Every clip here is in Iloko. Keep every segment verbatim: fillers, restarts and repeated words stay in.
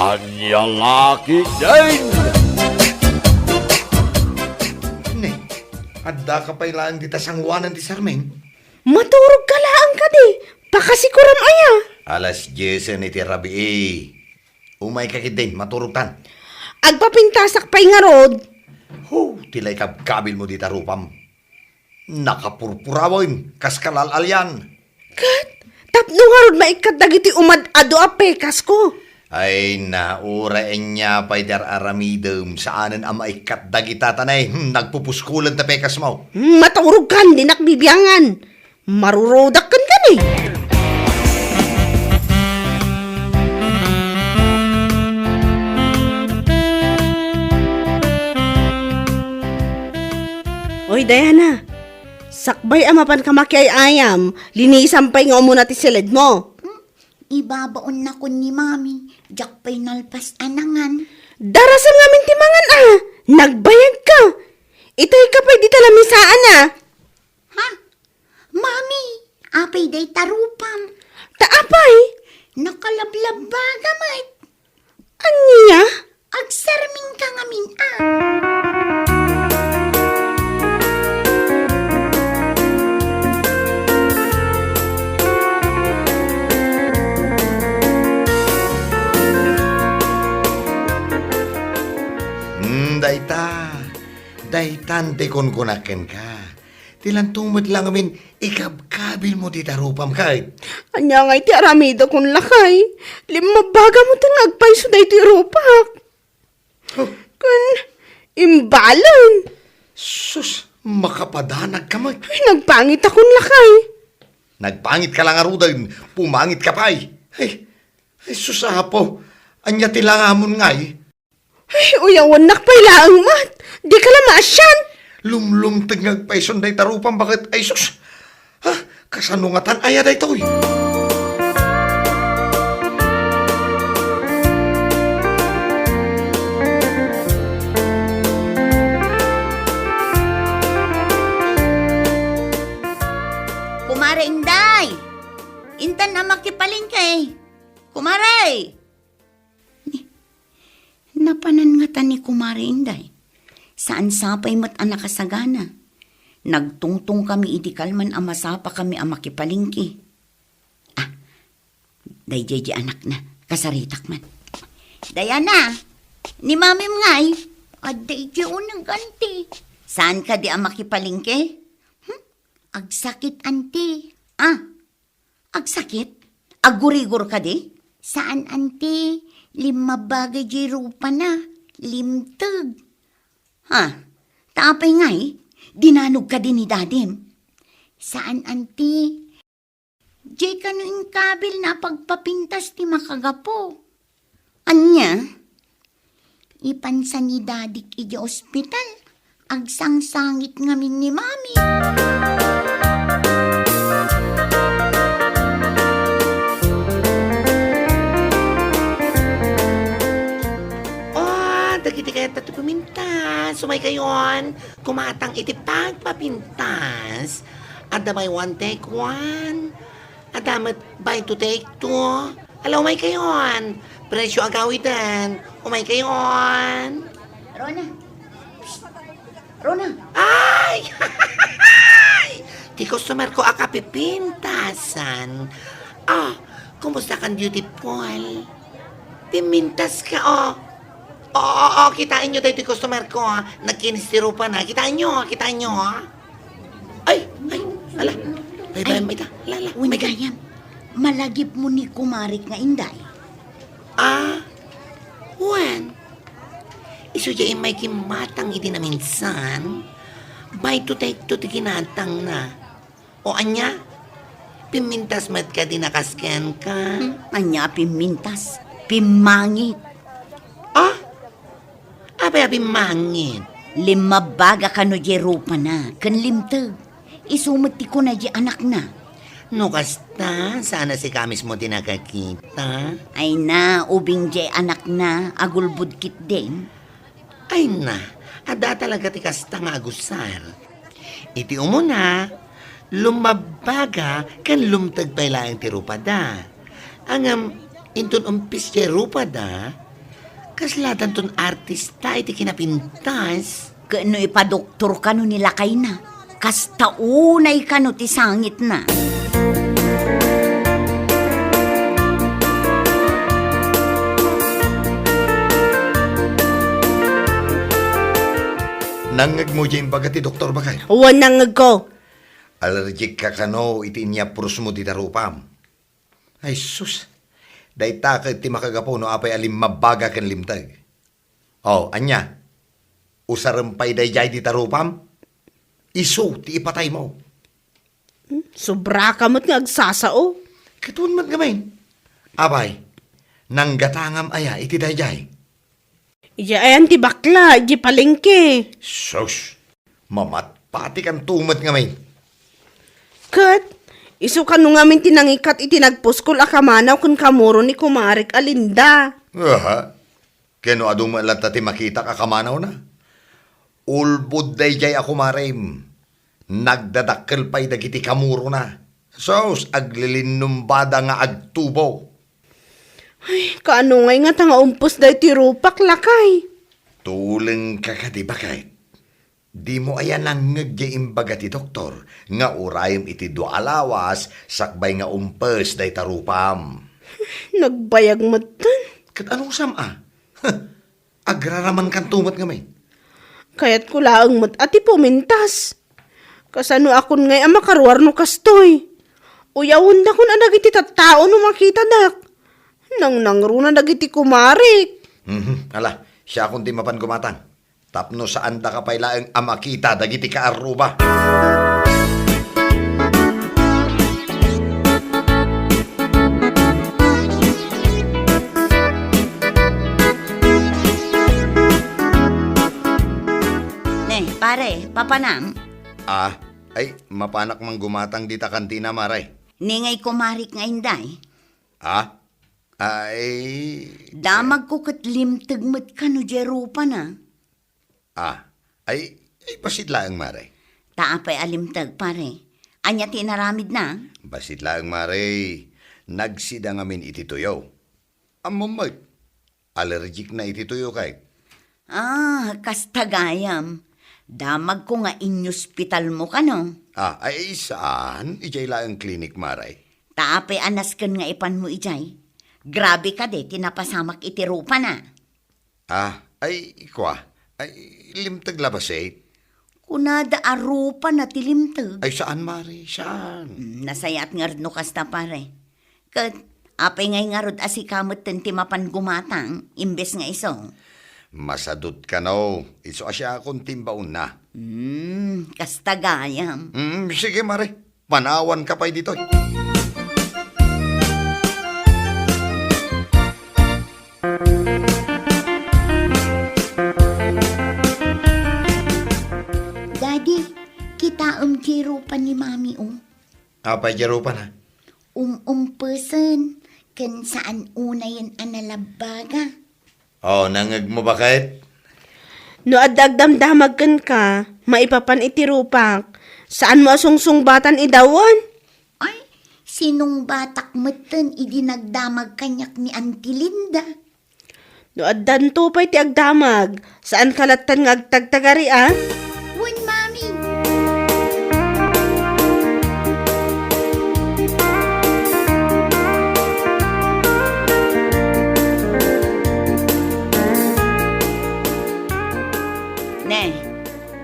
Ania la ketdin? Ne, addaka pay laeng dita sangoanan ti sarming? Maturog ka laeng kadi, pakasikuram aya. Alas diesen iti rabii. Umayka ketdin, maturogtan. Agpapintasak pay ngarud. Ho, ti la ikabkabilmo dita rupam. Nakapurpurawen, kas kalal-alian. Ket, tapno ngarud maikkat dagiti umad-adu a pekasko. Ay na, uray ania pay ti ar-aramidem, saanen a maikkat dagita ta nay, hmm, nagpupuskulen ti pekasmo. Hmm, maturog kan, dinak bibiangan. Marurodak kan kani. Oy, Diana, sakbay a mapanka makiay-ayam, linisam pay nga umuna ti siledmo. Hmm? Ibabaonnakon ni Mami, diak pay nalpas a nangan. Darasem ngamin ti mangan a, nagbayag ka. Itay ka pay dita lamisaan a. Ha? Mami, apay dayta rupam? Ta apay? Nakalablabbaga met. Ania? Agsarming ka ngamin a. Hmm, dayta. Daytan ti kunkunak kenka. Ti lantong met la ngamin ikabkabilmo ti tarupam, kay. Ania ngay ti aramidakon, lakay? Limmabbagam metten nga agpayso daytoy rupak. Huh. Kun imbalen. Sus, makapadanag ka met. Ay, nagpangit akon, lakay. Nagpangit ka lang aruden, pumangit ka pay. Ay, ay, sus, apo. Ania ti langamon ngay? Ay, uyawannak pay laeng met. Di ka la maasian. Lumlumteg nga agpayson dayta rupam baket, ay sus! Ha? Kasano ngatan aya daytoy? Kumare Inday! Intan a makipalengke. Kumare! Napanan ngata ni Kumare Inday. Saan sapay met a nakasagana. Nagtungtong kami idi kalman a masapa kami a makipalengke. Ah, daydiay di anakna, kasaritak man. Diana, ni Mamim ngay, adda idiay uneg, anti. Saan kadi a makipalengke? Hmm? Agsakit, anti. Ah, Agsakit? Aggurigor kadi? Saan, anti. Limmabbaga diay rupana. Limteg. Ha? Ta apay ngay? Dinanog kadi ni dadim? Saan, anti. Diay kano inkabilna a pagpapintas ti makagapu. Ania? Ipansa ni dadik idiay ospital, agsangsangit ngamin ni Mami. Oh, dagiti kayat ti pumintas, umaykayon, kumatang iti pagpapintas. Adda may one take one. Adda met buy two take two. Ala, umaykayon. Presyo agawiden. Umaykayon. Rona. Psst. Rona. Ay! Ti customer ko a kapipintasan. Ah, kumusta kan beautiful? Pimintas ka, oh. Oo, oo, oo, kitaenyo daytoy customer ko, ah. Nagkinis ti rupana. Kitaenyo, ah, kitaenyo, ah. Ay, ay, ala. Ay, ay, mayta. La, la, wen gayam, malagipmo ni kumarik nga Inday. Ah, wen. Isu diay immay kimmatang iti naminsan. Buy two take two ti kinatangna. O ania? Pimmintas met kadi a kas kenka? Hmm, ania a pimmintas? Pimmangit. Ah? Apay a pimmangit? Limmabbaga kano diay rupana ken limteg. Isu met ti kuna diay anakna. No kasta, saan a sika mismo ti nakakita? Ay na, ubing diay anakna, agulbod ketdin. Ay na, adda talaga ti kasta nga agusar. Iti umuna, lummabbaga ken lumteg pay laeng ti rupada. Ngem inton umpis diay rupada, Kaslatanton artista iti kinapintas. Ket no ipadoktor kano ni lakayna, kasta unay kano ti sangitna. Nangngegmo diay imbaga ti doktor, baket? Wen, nangngegko. Allergic ka kano iti inyaprusmo ti tarupam? Ay, sus! Dayta ket ti makagapu no apay a limmabbaga ken limteg. O, ania? Usarem pay daydiay ti tarupam? Isu ti ipataymo. Hmm, sobraka met nga agsasao. Ket wen met ngamin. Apay, nanggatangam aya iti daydiay? Idiay ayan ti bakla, idiay palengke. Sus! Mamatpatikanto met ngamin. Ket, isu kano ngamin ti nangikat iti nagpuskol a kamanaw ken kamuro ni kumarek a Linda. Aha. Ken no adu met latta ti makitak a kamanawna? Ulbod daydiay a kumarem. Nagdadakkel pay dagiti kamurona. Sus, aglilinnumbada nga agtubo. Ay, kaano ngay ngata nga umpes daytoy rupak, lakay? Tulengka kadi, baket? Dimo aya nangngeg diay imbaga ti doktor nga urayem iti dua a lawas sakbay nga umpes dayta rupam? Nagbayag metten. Ket anusam a? Agraramankanto met ngamin. Kayatko laeng met a ti pumintas. Kasano akon ngay a makaruar no kastoy? Uyawendakon a dagiti tattao no makitadak. Nangnangruna dagiti kumarek. Mhm, ala, siakon ti mapan gumatang. Tapno saandaka pay laeng a makita dagiti kaarruba. Ne, pare, papanam? Ah, ay, mapanak man gumatang dita kantina, mare. Ni ngay kumarik nga inday? Ah? Ay, damagko ket limteg met kano diay rupana. Ah, ay, ay, bassit laeng, mare. Ta apay a limteg, pare? Ania ti inaramidna? Bassit laeng, mare. Nagsida ngamin iti tuyo. Ammom met, allergic na iti tuyo kay. Ah, kasta gayam. Damagko nga inyospitalmo kano. Ah, ay, saan? Idiay laeng klinik, mare. Ta apay a nasken nga ipanmo idiay? Grabe kadi ti napasamak iti rupana. Ah, ay, kua. Ay, limteg la bassit? Kunada a rupana ti limteg. Ay, saan, mare? Saan? Hmm, nasayaat ngarud no kasta, pare. Ket, apay ngay ngarud a sika metten ti mapan gumatang, imbes nga isu? Masadut kano, isu a siakon ti imbaonna. Hmm, kasta gayam. Hmm, sige, mare. Panawanka pay ditoy. Daddy, kitaem ti rupa ni Mami, o. Apay ti rupana? Um-umpesen, ken saan unayen a nalabbaga. O, nangngegmo, baket? No adda agdamdamag kenka, maipapan iti rupak. Saanmo a sungsungbatan idawen? Ay, sinungbatak metten idi nagdamag kaniak ni Auntie Linda. No addanto pay ti agdamag, saanka lattan nga agtagtagari, a? Wen, Mami. Ne,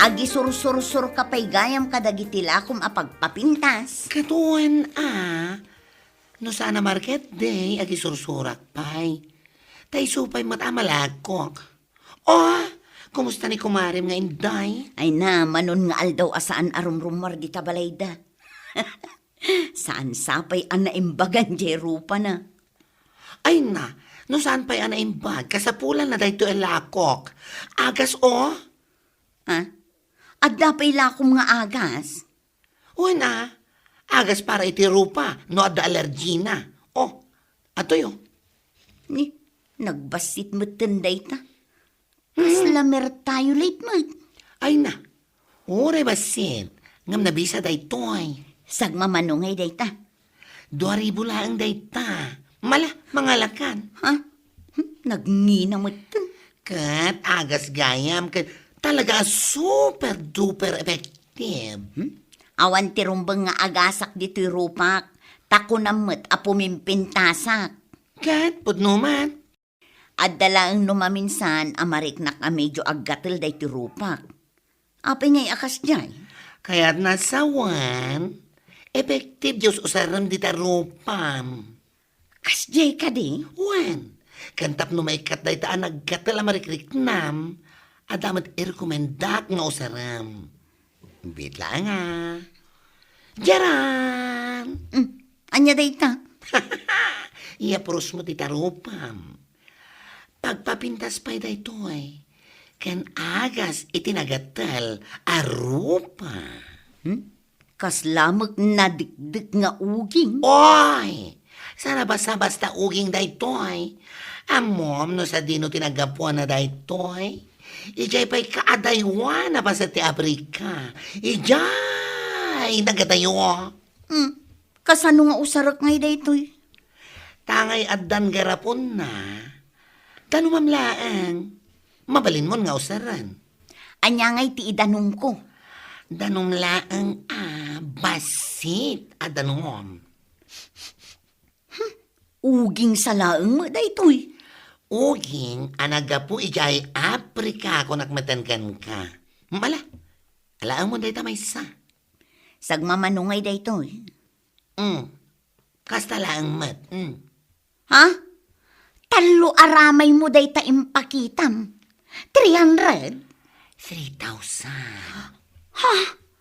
agisursursurka pay gayam kadagiti lakom a pagpapintas. Ket wen a, no saan a market day, agisursurak pay. Ta isu pay met a malagkok. O, kumusta ni kumarem nga inday? Ay na, manon nga aldaw a saan a rumrummuar dita balayda. Saan sa pay a naimbagan diay rupana. Ay na, no saan pay a naimbag, kasapulanna daytoy a lakok. Agas, o. Ha? Adda pay lakom nga agas? Wen a, agas para iti rupa no adda allergina. O, atoy, o. Ni, nagbassit metten dayta. Kasla mertayo late met. Ay na, uray bassit, ngem nabisa daytoy. Sagmamano ngay dayta? Dua ribu laeng dayta. Mala, mangalakan. Ha? Hmm, nagngina metten. Ket agas gayam ket talaga a super duper effective. Hmm? Awan ti rumbeng nga agasak ditoy rupak, ta kunam met a pumimpintasak. Ket pudno met. Adda laeng no maminsan a mariknak a medyo aggatel daytoy rupak. Apay ngay a kasdiay? Kayatna sawen, effective diay us-usarem dita rupam. Kasdiay kadi? Wen, ken tapno maikkat dayta a naggatel a marikriknam, adda met irekomendak nga usarem. Biit laeng a. Diaran! Mm, ania dayta? Iyaprusmo ti tarupam. Pagpapintas pay daytoy, ken agas iti nagatel a rupa. Hmm? Kasla met nadikdek nga uging. Oy! Saan a basta-basta uging daytoy. Ammom no sadino ti naggapuanna daytoy? Idiay pay kaadaywan a paset ti Africa. Idiay nagadayo. Hmm. Kasano nga usarek ngay daytoy? Ta ngay addan garaponna, danumam laeng. Mabalinmon nga usaren. Ania ngay ti idanumko? Danum laeng a bassit a danum. Hmm, uging sa laeng met daytoy. Uging a naggapu idiay Africa, kunak metten kenka. Mala, alaemon dayta maysa. Sagmamano ngay daytoy. Mm. Kasta laeng met. Mm. Ha? Tallo a ramaymo dayta impakitam. Three hundred? Three thousand. Ha?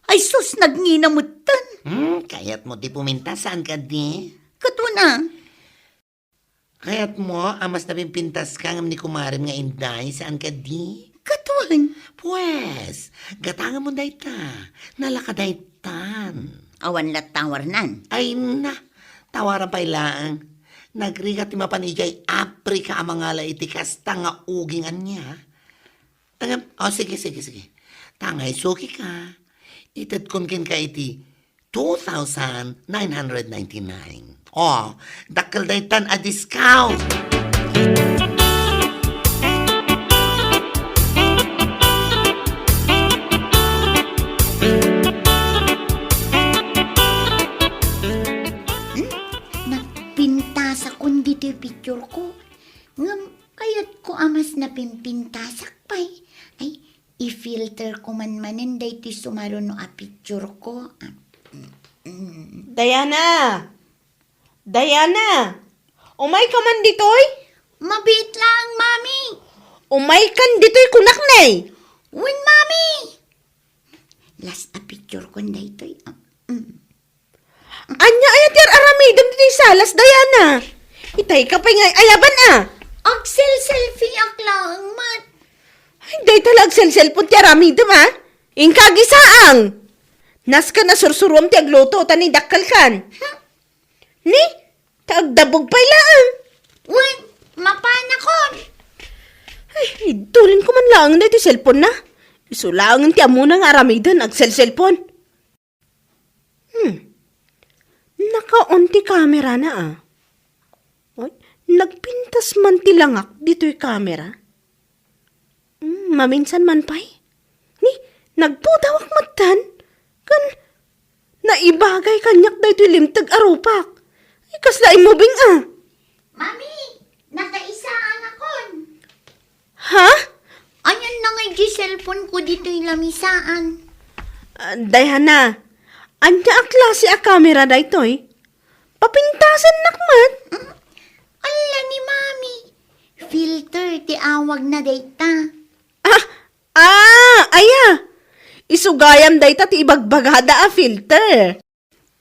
Ay sus, nagngina metten. Hmm, kayatmo ti pumintas, saan kadi? Ket wen a. Kayatmo a mas napimpintaska ngem ni kumarem nga Inday, saan kadi? Ket wen. Pues, gatangamon dayta. Nalaka daytan. Awan latta a warnan. Ay na, tawaran pay laeng. Nagrigat ti mapan idiay Africa a mangala iti kasta nga uging ania. Ngem, o, sige, sige, sige. Ta ngay sukika, itedkon kenka iti two thousand nine hundred ninety-nine. O, dakkel daytan a discount. Hmm? Nagpintasakon ditoy picture ko. Ngem kayatko a mas napimpintasak pay. Ay, i-filter ko man manen daytoy sumaruno a picture ko. Ah, mm, mm. Diana! Diana! Umayka man ditoy? Mabiit laeng, Mami. Umaykan ditoy kunak ne. Wen, Mami. Last a picture kon daytoy. Ah, mm. Ania aya ti ar-aramidem ditoy salas, Diana? Itay ka pay nga ay-ayaban a. Agselselfie-ak laeng met. Ay, dayta la agselselpon ti aramidem a. Inka agisaang. Nasken a sursuruam ti agluto, ta ni dakkelkan. Hmm. Ni, ta agdabog pay laeng. Wen, mapanakon. Ay, idulinko man laeng daytoy cellphone na. Isu laeng ti ammona nga aramiden, agselselpon. Hmm. Naka-on ti camera na, ah. Oy, nagpintas man ti langak ditoy camera. Hmm, maminsan man pay. Ni, nagpudawak metten. Ken, naibagay kaniak daytoy limteg a rupak. Ay, kasla immubing, ah. Mami, nakaisaanakon. Ha? Ayan na nga iti cellphone ko ditoy lamisaan. Ah, Diana, ania a klase a camera daytoy? Papintasennak met? Mm, alla ni Mami. Filter ti awagna dayta. Ah, ah, aya. Isu gayam dayta ti ibagbagada a filter.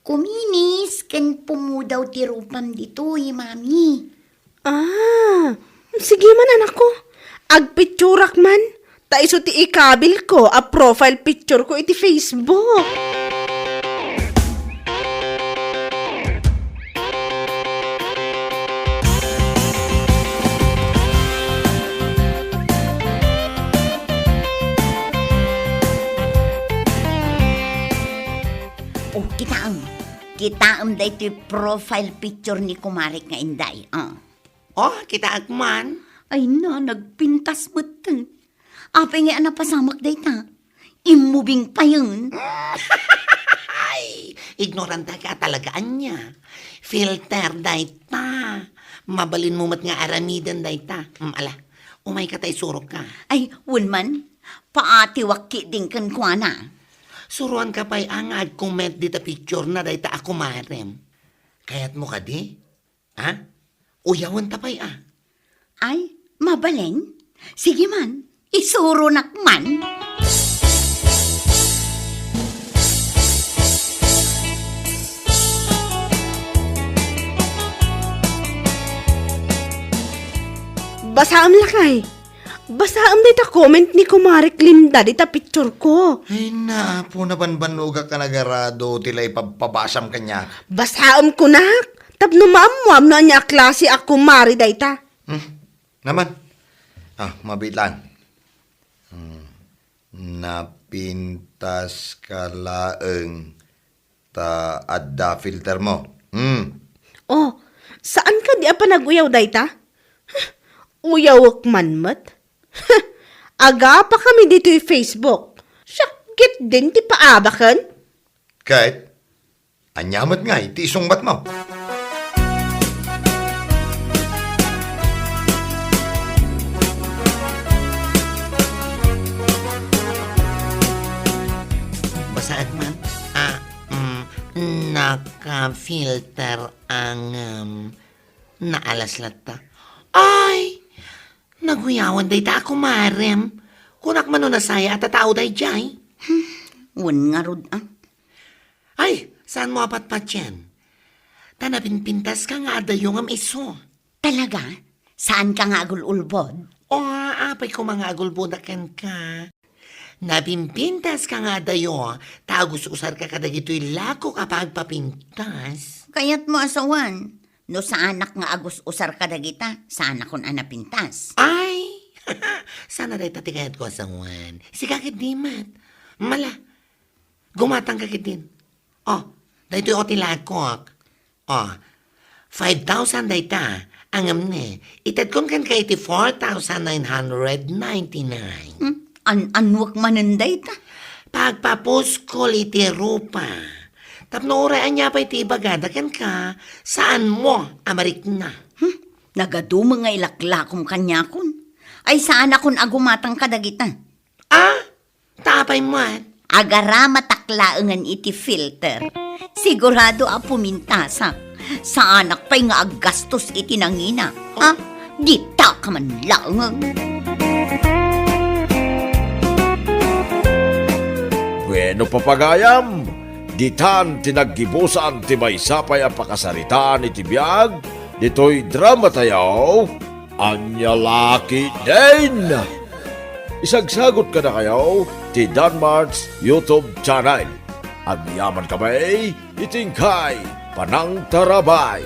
Kuminis ken pumudaw ti rupam ditoy, Mami. Ah, sige man, anakko. Agpicturak man. Ta isu ti ikabilko a profile picture ko iti Facebook. O, kitaem. Kitaem daytoy profile picture ni kumarek nga Inday. Ah. Oh, kitaek man. Ay na, nagpintas metten. Apay nga a napasamak dayta? Immubing payen. Ay, ignorante ka talaga, ania. Filter dayta. Mabalinmo met nga aramiden dayta. Mm, ala, umayka ta isurokka. Ay, wen man, paatiwak ketdin kenkuana. Suroanka pay a nga ag-comment dita picture na dayta a kumarem. Kayatmo kadi? Ha? Uyawenta pay a. Ay, mabalin? Sige man, isuronak man. Basaem lakay. Basaem dayta comment ni Kumarek Linda dita picture ko. Ay, naapo, nabanbanogak a nagarado ti la ipabpabasam kaniak. Basaem kunak, tapno maammuam no ania a klase a kumare dayta. Hmm. Naman. Ah, mabiit lang. Hmm. Napintas ka laeng ta adda filter mo. Hmm. Oh, saan kadi a panag-uyaw dayta? Huh, uyawek man met. Huh, agapa kami ditoy Facebook. Siak ketdin ti paabaken. Ket, ania met ngay ti isungbat mo? Basaek man. Ah, mm, naka-filter ang, um, naalas latta. Ay! Naguyawan dayta a kumarem. Kunak man no nasaya a tatao daydiay. Hmm, wen ngarud a. Ay, saanmo a patpatien? Ta napinpintaska nga adayo ngem isu. Talaga? Saanka nga agul-ulbod? O, apay koma nga agulbodak kenka. Napinpintaska nga adayo, ta agus-usarka kadagitoy lakok a pagpapintas. Kayatmo a sawen, no saanak nga agus-usar kadagita, saanakon a napintas. Ay! Sana dayta ti kayatko a sawen. Sika ket di met. Mala, gumatangka ketdin. Oh, daytoy o ti lakok. Oh, five thousand dayta, ngem ne, itedkon kenka iti four thousand nine hundred ninety-nine. Hmm? An-annuek manen dayta? Pagpapuskol iti rupa. Tapno uray ania pay ti ibagada kenka, saanmo a marikna. Hmm? Nagadumo nga ilaklakom kaniakon. Ay, saanakon a gumatang kadagita. Ah? Ta apay met? Agaramatak laengen iti filter. Sigurado a pumintasak. Saanak pay nga aggastos iti nangina. Ha? Ditaka man laengen. Bueno, papagayam, ditan ti naggibusan ti maysa pay a pakasaritaan iti biag ditoy drama tayo. Ania la ketdin? Isagsagot kadakayo ti Danmart's YouTube channel. Agyamankami iti inkay panangtarabay.